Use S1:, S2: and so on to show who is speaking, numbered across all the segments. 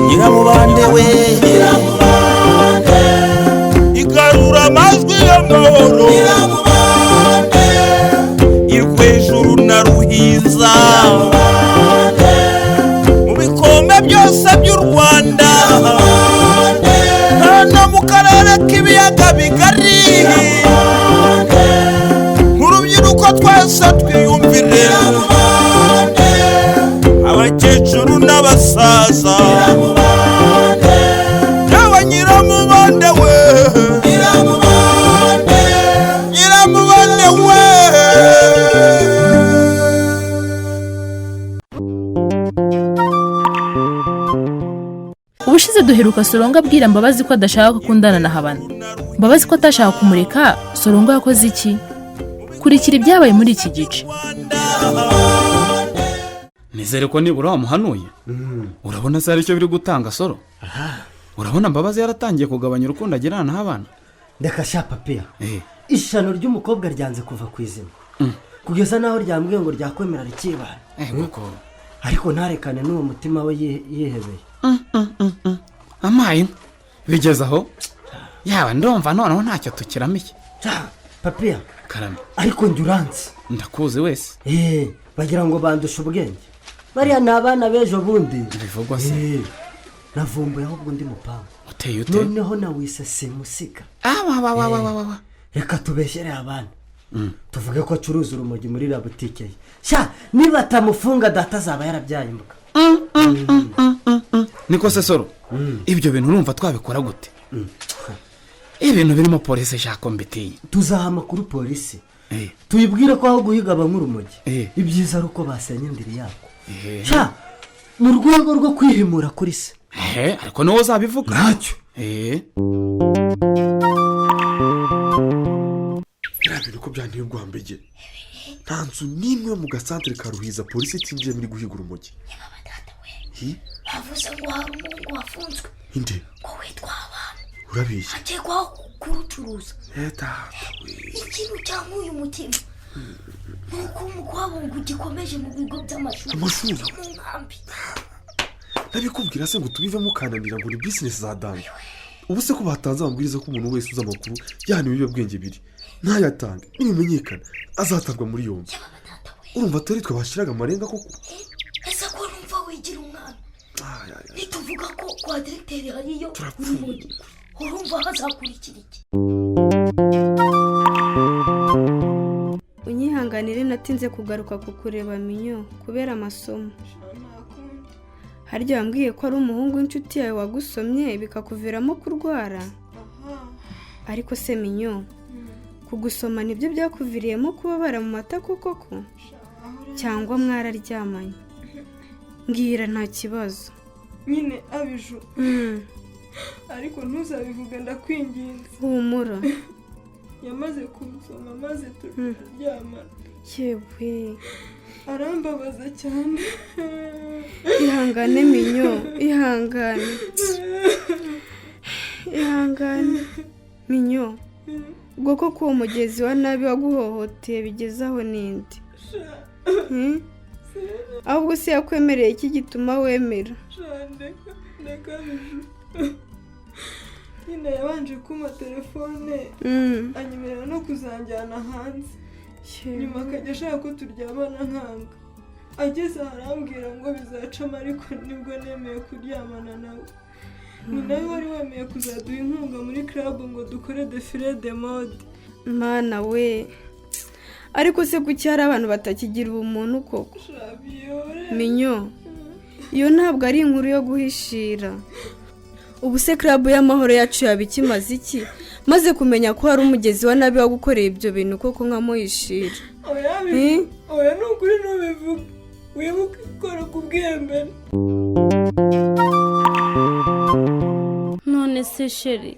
S1: Nyiramubande we, igarura amajwi y'amahoro irwejuru na Ruhiza mu bikombe byose by'u Rwanda no mu karere k'ibiyaga bigari. Nk'urubyiruko twese twiyumvire, abakecuru n'abasaza. Yewe Nyiramubande we, Nyiramubande we!
S2: Ubushize duheruka Soronga abwira Mbabazi ko adashaka ko akundana na Habana. Mbabazi ko atashaka kumureka, Soronga yakoze iki? Kurikira ibyabaye muri iki gice.
S3: Nizere ko nibura wamuhanuye. Urabona se hari icyo biri gutanga, Soro? Urabona Mbabazi yaratangiye kugabanya urukundo agirana n'abana?
S4: Reka sha papiya, ishano ry'umukobwa ryanze kuva ku izima, kugeza n'aho ryambwiye ngo ryakwemera rikibana,
S3: Koko?
S4: ariko ntarekane n'uwo mutima we yihebeye.
S3: Amaye, bigeze aho yaba ndumva noneho ntacyo tukiramiye.
S4: Sha, papiya.
S3: Karame.
S4: Ariko njye uranzi.
S3: Ndakuzi wese.
S4: Eee, bagira ngo bandushe ubwenge, bariya ni abana b'ejo bundi.
S3: Bivugwa se.
S4: Navumbuye ahubwo undi mupangu.
S3: Uteye ute?
S4: Noneho nawise simusiga.
S3: Awawawawawa!
S4: Reka tubeshyere abana, tuvuge ko acuruza urumogi muri iriya butike ye. Sha, niba atamufunga data azaba yarabyaye imbwa.
S3: Niko se Soro, ibyo bintu urumva twabikora gute, ibintu birimo polisi shako mbitiye?
S4: Tuzaha amakuru polisi, tuyibwire ko aho guhiga abanywa urumogi, ibyiza ari uko basenya indiri yako. Sha, mu rwego rwo kwihimura kuri se.
S3: Ariko niwo uzabivuga.
S4: Ntacyo.
S5: Biriya bintu ko byanteye ubwambege, nta nzu n'imwe yo mu gasantere ka Ruhiza polisi itinjiyemo iri guhiga urumogi. Hi?
S6: Bavuze ngo hari umuhungu wafunzwe.
S5: Inde?
S6: Ngo witwa Abantu.
S5: Urabeshya.
S6: Akekwaho kurucuruza.
S5: Data we!
S6: Ikintu cyankuye umutima ni uko umukwabo ngo ugikomeje mu bigo by'amashuri.
S5: Amashuri?
S6: No mu nkambi.
S5: Ndabikubwira se ngo tubivemo ukananira ngo ni bizinesi za danger. Ubu se ko batanze amabwiriza ko umuntu wese uzi amakuru yahana ibiyobyabwenge biri ntayatange, nibimenyekana azatabwa muri yombi, urumva atari twe bashyiraga amarenga koko?
S6: Ese ko numva wigira umwana, nituvuga ko kwa diregiteri hariyo urumogi, urumva hazakurikira iki?
S7: Unyihanganire natinze kugaruka kukureba minyo, kubera amasomo. Harya wambwiye ko ari umuhungu w'inshuti yawe wagusomye bikakuviramo kurwara? Ariko se minyo, kugusoma nibyo byakuviriyemo kubabara mu matako koko, cyangwa mwararyamanye? Mbwira, nta kibazo.
S8: Nyine abiju, ariko ntuzabivuge, ndakwinginze.
S7: Humura.
S8: Yamaze kumusoma maze turaryamana.
S7: Yewe!
S8: Arambabaza cyane.
S7: Ihangane minyo, ihangane, ihangane minyo. Ubwo koko uwo mugezi wa nabi waguhohoteye bigeze aho n'indi? Ahubwo se yakwemereye iki gituma wemera?
S8: Ndeka, ndeka biju. Nyine yabanje kumpa telefone, anyemerera no kuzanjyana hanze, nyuma akajya ashaka ko turyamana nkanga. Ageze aho arambwira ngo bizacamo, ariko nibwo nemeye kuryamana nawe. Ni nawe wari wemeye kuzaduha inkunga muri club ngo dukore défilé de mode.
S7: Mana we! Ariko se kuki hari abantu batakigira ubumuntu koko? Minyo, iyo ntabwo ari inkuru yo guhishira. Ubu se club y'amahoro yacu yaba ikimaze iki, maze kumenya ko hari umugezi wa nabi wagukoreye ibyo bintu koko nkamuhishira?
S8: Oya! Oya, ni ukuri ntubivuge. Wibuke ko nakubwiye mbere.
S9: None se chéri,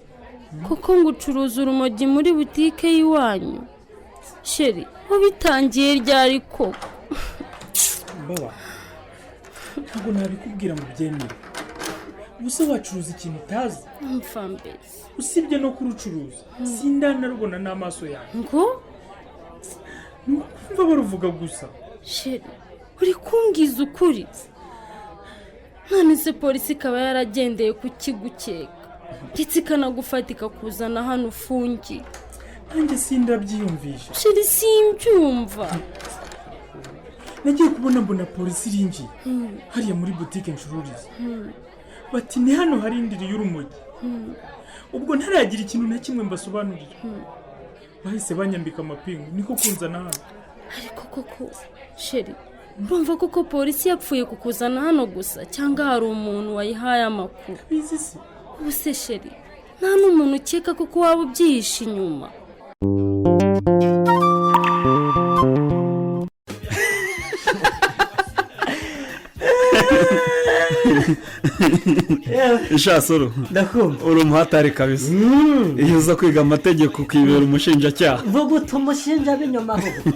S9: kuko ngo ucuruza urumogi muri butike y'iwanyu, chéri, wabitangiye ryari koko?
S10: Mbaba, ntabwo nabikubwira ngo ubyemere. Ubuse wacuruza ikintu utazi?
S9: Mfa mbese.
S10: Usibye no kurucuruza, sindanarubona n'amaso yawe.
S9: Ngo?
S10: Ni ukumva baruvuga gusa.
S9: Chéri, uri kumbwiza ukuri? None se polisi ikaba yaragendeye kukigukeka, ndetse ikanagufata ikakuzana hano ufungiye?
S10: Nanjye sindabyiyumvisha.
S9: Chéri, simbyumva.
S10: Nagiye kubona mbona polisi irinjiye hariya muri butike ncururiza, bati ni hano hari indiri y'urumogi. Ubwo ntaragira ikintu na kimwe mbasobanurira, bahise banyambika amapingu, niko kunzana hano.
S9: Ariko koko chéri, urumva koko polisi yapfuye kukuzana hano gusa, cyangwa hari umuntu wayihaye amakuru?
S10: Bizi se.
S9: Ubu se chéri, nta n'umuntu ukeka koko waba ubyihishe inyuma?
S3: Ishasoro,
S4: ndakumva.
S3: Uri umuhatari kabisa. Iyo uza kwiga amategeko ukibera umushinjacyaha.
S4: Vuga uti umushinja b'inyuma ahubwo.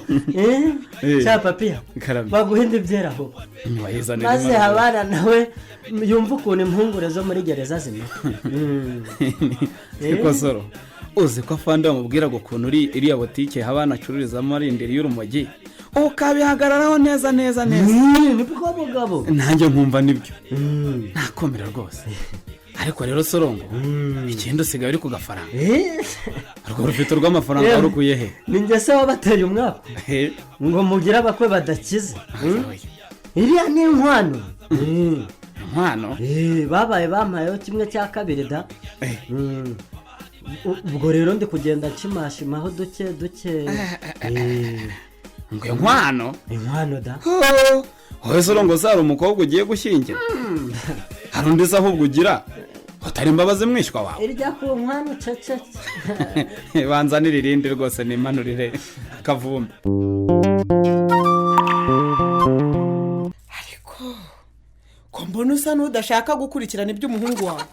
S4: Cya papiya baguhinde ibyera ahubwo, maze Habana nawe yumva ukuntu impungure zo muri gereza zimera.
S3: Siko soro, uzi ko afande bamubwiraga ukuntu uri iriya butike Habana acururizamo ari indiri y'urumogi, ukabihagararaho neza neza neza.
S4: Nibwo mugabo.
S3: Nanjye nkumva nibyo, ntakomera rwose. Ariko rero Sorongo, ikindi usigaye uri ku gafaranga. Urwo rufite rw'amafaranga warukuye he?
S4: Ni njye se wabateye umwaka ngo mugire abakwe badakize? Iriya ni inkwano.
S3: Inkwano?
S4: Babaye bampayeho 1/2 da. Ubwo rero ndi kugenda nshimashimaho duke duke.
S3: Ngo inkwano?
S4: Inkwano da.
S3: Wowe Sorongo, se hari umukobwa ugiye gushyingira? Hari undi se ahubwo ugira utari imbabazi mwishywa wawe?
S4: Irya ku nkwano ceceke.
S3: Banzanire irindi rwose nimanurire akavumbi.
S11: Ariko ko mbona usa n'udashaka gukurikirana iby'umuhungu wawe,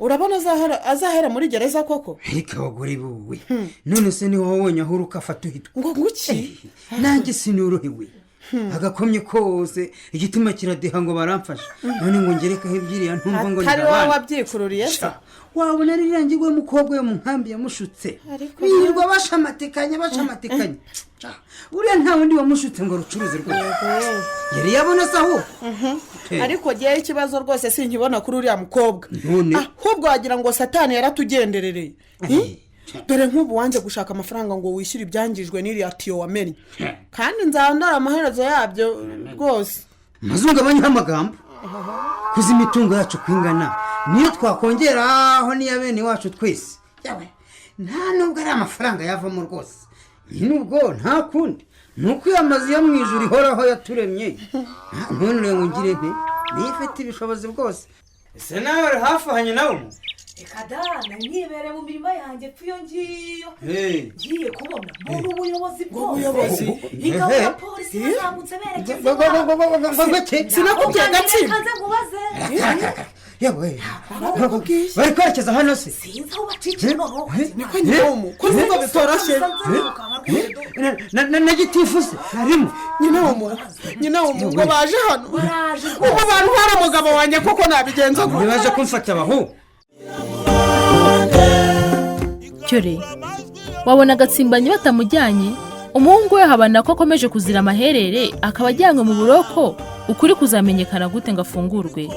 S11: urabona azahera muri gereza koko?
S12: Ariko abagore buwe, none se ni wowe wonyine aho urukafata uhitwa
S11: ngo nguki?
S12: Nanjye sinorohewe, agakomye kose igitima kiradeha ngo baramfasha, none ngo ngerekaho ebyiri ntumva ngo
S11: atari wowe wabyikururiye se?
S12: Wabona rirangirwe mukobwa we mu nkambi yamushutse, birirwa bashamatekanya bashamatekanya. Uriya nta wundi wamushutse ngo rucuruze rwose, yari yabona se ahubwo.
S11: Ariko ngewe ikibazo rwose sinkibona kuri uriya mukobwa, ahubwo wagira ngo satani yaratugenderereye. Dore nk'ubu wanze gushaka amafaranga ngo wishyure ibyangijwe n'iriya tiyo wamennye, kandi nzandora amaherezo yabyo rwose.
S12: Mazungu abanyeho amagambo kuzi imitungo yacu kwingana niyo twakongeraho n'iya bene wacu twese, nta nubwo ari amafaranga yavamo rwose. Nyine ubwo nta kundi ni uko iyo amazu yo mu ijuru ihoraho yaturemye. None ngo ngire nte, niyo ifite ibishobozi bwose. Ese nawe uri hafi ahanye nawe?
S13: Reka dana, nibere mu mirima yanjye pfa iyo ngiyo. Ngiye kubona mbona ubuyobozi bwose, ingabo na polisi bazamutse berekeza
S12: iwawe.
S11: Sinakubwiye Gatsinda.
S13: Nze nkubaze.
S12: Yewe, bari kwerekeza hano se?
S13: Sinzi aho bacikiye noneho.
S11: Niko nyirawo ko numva bitoroshye.
S12: Na gitifu se harimo?
S11: Nyina wo ngo baje hano. Ubu bantu hari umugabo wanjye koko nabigenza gute?
S12: Ntibaje kumfata abahu.
S2: Cyore, wabona Agatsimbanyi batamujyanye, umuhungu we Habana ko akomeje kuzira amaherere akaba ajyanywe mu buroko, ukuri kuzamenyekana gute ngo afungurwe?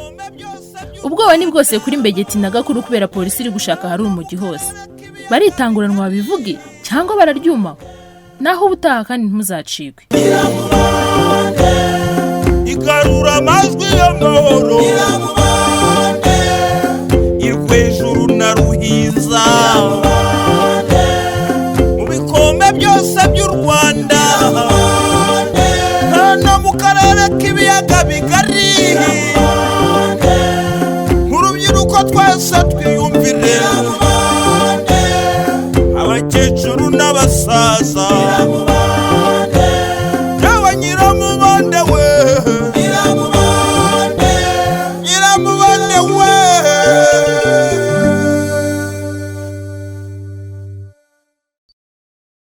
S2: Ubwoba ni bwose kuri Mbegeti na Gakuru kubera polisi iri gushaka ahari urumogi hose. Baritanguranwa babivuge cyangwa bararyuma? Naho ubutaha kandi ntimuzacikwe.
S1: Igarura amajwi y'amahoro irwejuru na Ruhiza mu bikombe byose by'u Rwanda, hano mu karere k'ibiyaga bigari, nk'urubyiruko twese twiyumva.